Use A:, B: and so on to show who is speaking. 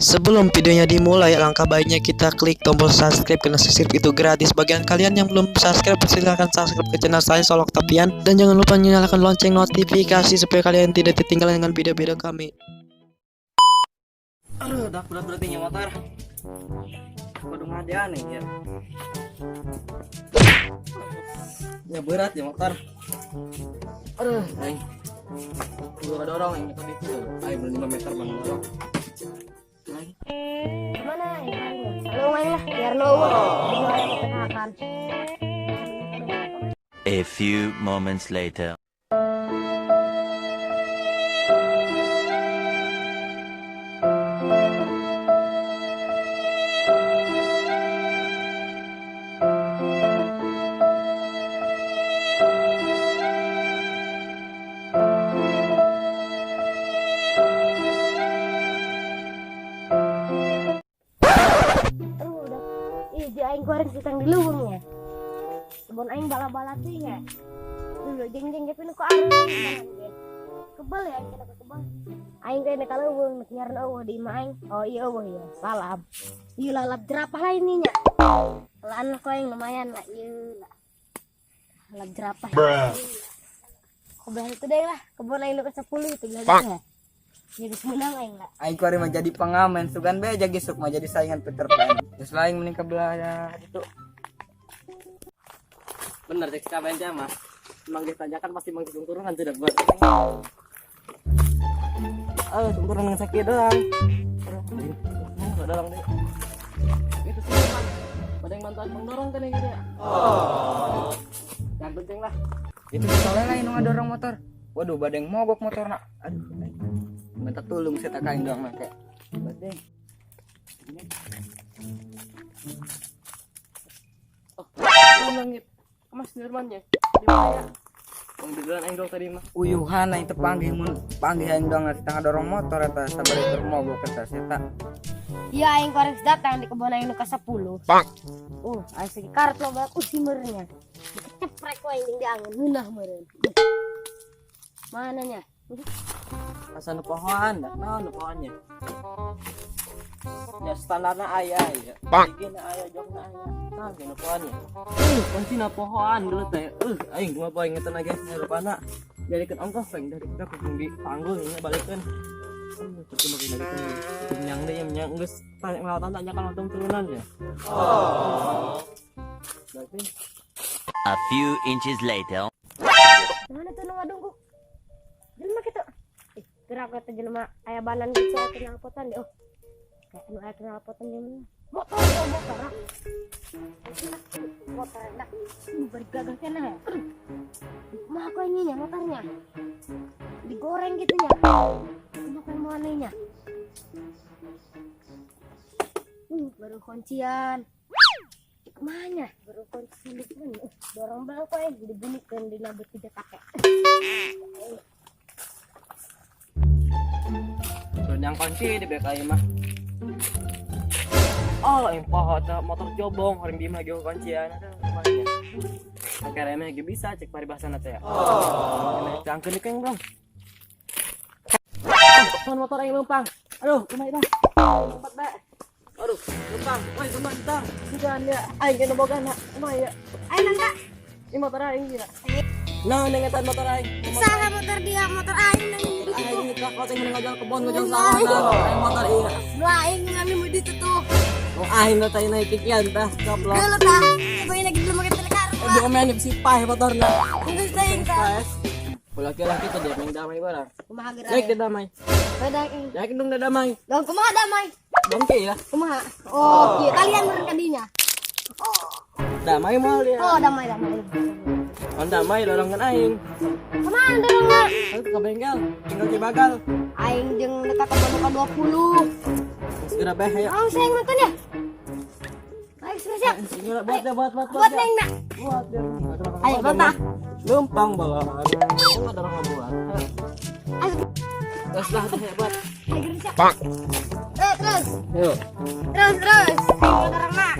A: Sebelum videonya dimulai, alangkah baiknya kita klik tombol subscribe karena subscribe itu gratis. Bagi kalian yang belum subscribe, silahkan subscribe ke channel saya Solok Tapian dan jangan lupa nyalakan lonceng notifikasi supaya kalian tidak ketinggalan dengan video-video kami.
B: Aduh, dah berat berarti motor. Kudu ngadean nih ya. Ya berat ya motor. Aduh, aing. Kudu dorong aing tadi itu. Aing belum 5 meter bang dorong. Aing.
C: Mana ya? Lumayan lah, biar lo makan.
D: A few moments later.
C: Aduh, udah. Ih, di aing goreng sedang di lubungnya. Kebun aing bala-bala tuh ya. Dulu jeng-jeng tapi nu arus. Kebal ya, aing kena kebal. Aing kena kalau lubung nyaran eueuh di imah aing. Oh iya eueuh ya, lalap. Iya lalap jerapah lah ininya. Lan kok aing lumayan lah, iya lah. Lalap jerapah. Kebelah itu deh lah, kebun aing nu ke 10 itu belah itu ya. Jadi menang aing lah.
B: Aing kuari mah jadi pengamen, sugan be aja gesuk mah jadi saingan Peter Pan. Terus lain mending ke belah ya gitu.
E: Bener cek kabain mah manggil tanjakan pasti manggil turunan tidak buat oh turunan yang sakit doang. Aduh, dorong deh itu sih Bang. Pada yang bantuan mendorong kan ya gitu ya yang penting lah.
B: Itu soalnya lain nu ngadorong motor. Waduh, badeng mogok motor nak. Aduh, aing. Minta tolong saya tak kain doang make. Badeng.
E: Oh langit mas Nirman ya di mana ya. Bang duluan aing dong tadi mah.
B: Uyuhan aing teu panggih mun panggih aing doang teh ngadorong motor eta sabar itu mogok eta saya.
C: Iya aing korek datang di kebun aing nu ka 10. Oh, aing segi karet lo bak usimernya. Dikeceprek ku aing di angen ngeunah meureun. Mananya?
E: Asa nu pohoan dah naon nu pohoannya ya standarna aya ya gigina aya jokna aya nah nu pohoannya kunci na pohoan dulu teh aing gua poe ingetan lagi rupana jadikeun ongkoh peng dari kita kudu di panggul ini balikeun kudu make balikeun menyang deui ya menyang geus tanya ngelawatan tanjakan langsung turunan ya berarti.
D: A few inches later.
C: Mana tuh nu ngadungkuk? Jelema kitu. Ih, gerak eta jelema aya banan gitu aya knalpotan deh. Oh. Kayak nu aya knalpotan jelema. Motor, oh, motor. Ah. Motor dah. Bergagah keneh ya. Mah aku ininya motornya. Digoreng gitu nya. Kumaha yang mau anehnya? Baru kuncian. Kemana? Baru kuncian di mana? Dorong bangko ya, dibunyikan dinabut tidak pakai.
E: Turun yang kunci di BKI mah. Oh, yang poho teh motor jobong orang bima ge kuncian ada kemana. Pakai remeh ge bisa cek paribasana teh ya. Oh. Cangkeun deui bang. Oh, motor aing leumpang. Aduh, kumaha dah. Tempat bae. Aduh, leumpang. Woi, leumpang tang. Sugan ya, aing ge boga na. Kumaha ya?
C: Ayo nangka,
E: Ini motor aing ya. Nah, nengetan motor aing.
C: salah motor dia, motor aing nang di situ.
E: Aing nyetrah koceng mending ngajal kebon ngajal sawah tah. Aing motor iya.
C: Nu aing ngambil di situ tuh.
E: Oh, aing nu teh naik kikian tah, goblok.
C: Dulu tah, cobain lagi belum pakai telekar.
E: Aduh, men si pah motorna.
C: Enggak sayang ka.
E: Ulah lah kita dia main damai barang.
C: Kumaha geura?
E: Jaik dia damai.
C: Beda aing.
E: Jaik dong dia damai.
C: Dong kumaha damai?
E: Dongki lah.
C: Kumaha? Oh, iya kalian meureun kadinya. Oh,
E: Damai moal dia.
C: oh damai damai.
E: On damai dorongan aing.
C: Kemana dorongna?
E: Ayo ke bengkel, tinggal cibagal.
C: Aing jeung dekat ke ka 20.
E: Segera beh ayo.
C: Oh, sayang nonton ya. Ayo siap.
E: Segera buat dia buat buat
C: Buat neng nak.
E: Buat dia.
C: Ayo buat ah.
E: Lumpang bawa. Enggak dorong buat.
C: Ayo.
E: Terus lah tuh ya buat.
C: Ayo siap. Terus.
E: Yuk.
C: Terus terus. Ayo dorong nak.